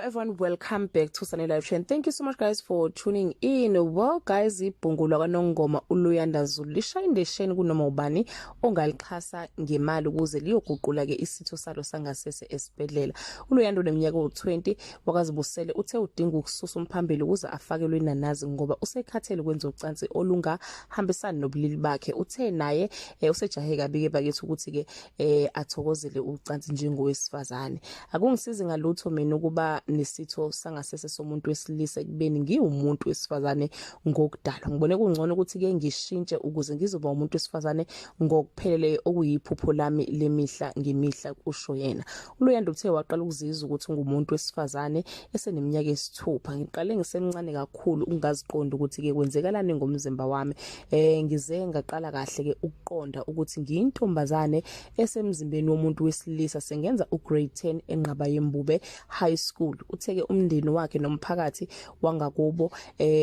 Everyone, welcome back to Sunny Live Chain. Thank you so much, guys, for tuning in. Well, guys, ibhungu lwakaNongoma uLuyanda Zulu lishaya indesheni kunoma ubani ongalixhasa ngemali ukuze liyoguqula ke isitho salo sangasese esibhedlela. ULuyanda uneminyaka ewu-20 wakazibusele uthe udinga ukususa umphambili ukuze afakelwe inanazi ngoba usekhathele ukwenza ucansi olungahambisani nobulili bakhe. Uthe naye usejahe kabi ke bakithi ukuthi ke athokozele ucansi njengowesifazane. Akungisizi ngalutho mina ukuba nesitho sangasese somuntu wesilisa ekubeni ngiwumuntu wesifazane ngokudalwa. Ngibone kungcono ukuthi ke ngishintshe ukuze ngizoba umuntu wesifazane ngokupheleleyo okuyiphupho lami lemihla ngemihla, kusho yena. ULuyanda uthe waqala ukuzizwa ukuthi ungumuntu wesifazane eseneminyaka esithupha. Ngiqale ngisemncane kakhulu ukungaziqondi ukuthi ke kwenzekalani ngomzimba wami. Ngize ngaqala kahle ke ukuqonda ukuthi ngiyintombazane esemzimbeni womuntu wesilisa sengenza ugrade 10 eNqaba Yembube High School. Uthe-ke umndeni wakhe nomphakathi wangakubo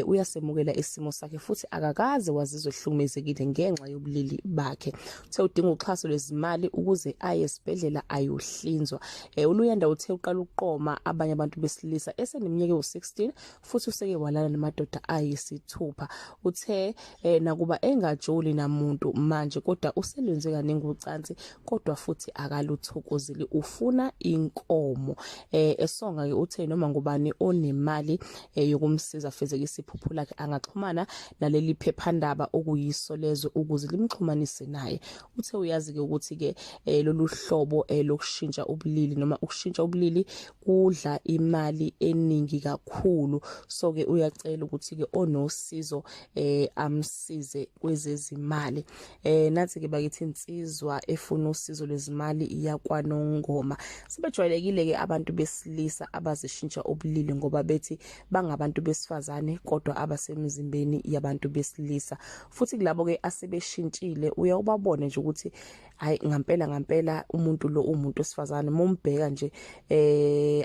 uyasemukela isimo sakhe futhi akakaze wazizwa ehlukumezekile ngenxa yobulili bakhe. Uthe udinga uxhaso lwezimali ukuze aye esibhedlela ayohlinzwa. ULuyanda uthe uqala ukuqoma abanye abantu besilisa eseneminyaka ewu-16 futhi useke walala namadoda ayisithupha. Uthe nakuba engajoli namuntu manje kodwa uselwenze kaningi ucansi kodwa futhi akaluthokozeli, ufuna inkomo. Esonga ke uthe noma ngubani onemali yokumsiza afezekise iphupho lakhe angaxhumana naleli phephandaba okuyisolezwe ukuze limxhumanise naye. Uthe uyazi ke ukuthi ke lolu hlobo lokushintsha ubulili noma ukushintsha ubulili kudla imali eningi kakhulu, so ke uyacela ukuthi ke onosizo amsize kwezezimali. Nathi ke bakithi insizwa efuna usizo lwezimali yakwaNongoma. Sebejwayelekile ke abantu besilisa abazishintsha ubulili ngoba bethi bangabantu besifazane kodwa abasemzimbeni yabantu besilisa. Futhi kulabo ke asebeshintshile uyawubabone nje ukuthi hayi, ngampela ngampela umuntu lo umuntu wesifazane. Mumbheka nje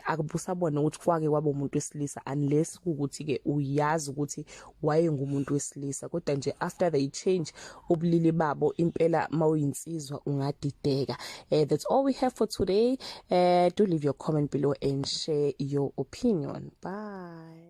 akubusabona ukuthi kwake kwaba umuntu wesilisa, unless ukuthi ke uyazi ukuthi wayengumuntu wesilisa. Kodwa nje after they change ubulili babo, impela mawuyinsizwa ungadideka. That's all we have for today. Do leave your comment below and share your opinion. Bye.